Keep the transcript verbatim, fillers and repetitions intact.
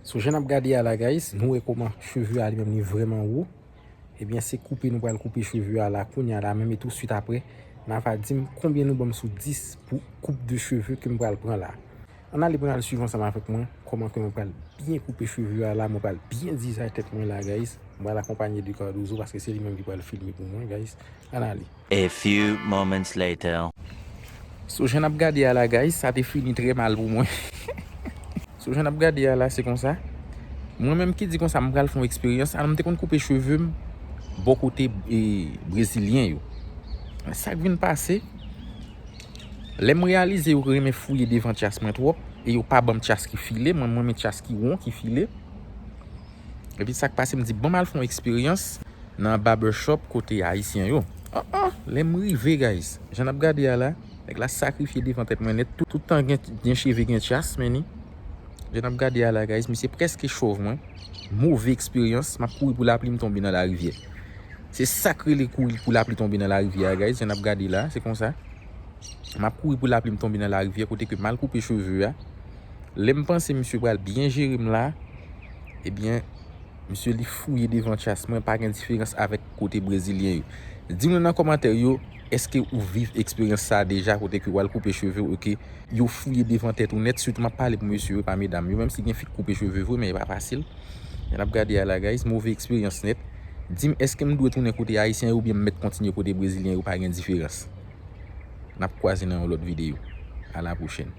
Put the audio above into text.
So, jan n ap gade a la, guys, nou wè kòman cheve a li menm li vrèman wo. Ebyen, se koupe nou pral koupe cheve a la, kounye a la, menm e tou swit apre, n a va di m konbyen nou ban m sou dis pou koup de cheve ke m pral pran la. Ann ale pou n al swiv ansanm avèk mwen kòman ke mwen pral byen koupe cheve a la, mwen pral byen dizay tèt mwen la, guys. Mwen pral akonpanye de Cardozo paske se li menm ki pral filme pou mwen, guys. Ann ale. A few moments later. So, jan n ap gade a la, guys, sa te fini trè mal pou mwen. So, jan n ap gade a la, se konsa. Mwen menm ki di konsa, m pral fè yon eksperyans. Alò, m te konn koupe cheve m bò kote, e, brezilyen yo. Sa k vin pase, lè m reyalize yo renmen fouye devan tchas mwen twòp, e yo pa ban m tchas ki file, mwen, mwen renmen tchas ki won, ki file. Epi sa k pase, m di, "Ban m al fè yon eksperyans nan barbershop kote ayisyen yo." An, an, lè m rive, guys, jan n ap gade a la, nèg la sakrifye devan tèt mwen nèt. Tout, tout tan gen, gen cheve, gen tchas, men ni. Jan n ap gade a la, guys, misye prèske chòv mwen. Move eksperyans, m ap kouri pou lapli, m tonbe nan larivyè. Se sa k rele kouri pou lapli, tonbe nan larivyè a, guys. Jan n ap gade la, se konsa. M ap kouri pou lapli, m tonbe nan larivyè kote ke m al koupe cheve a. Lè m panse misye pral byen jere m la, ebyen, misye li fouye devan tchas mwen, pa gen diferans avèk kote brezilyen yo. Di m nan kòmantè yo, èske ou viv eksperyans sa a deja kote ke w al koupe cheve w, oke? Yo fouye devan tèt ou nèt, sitou m ap pale pou mesye yo, pa medam yo, menm si gen fi k koupe cheve vre, men e pa fasil. Jan n ap gade a la, guys, move eksperyans nèt. Di m, èske m dwe tounen kote ayisyen yo oubyen m mèt kontinye kote brezilyen yo, pa gen diferans? N ap kwaze nan yon lòt videyo. A la pwochèn.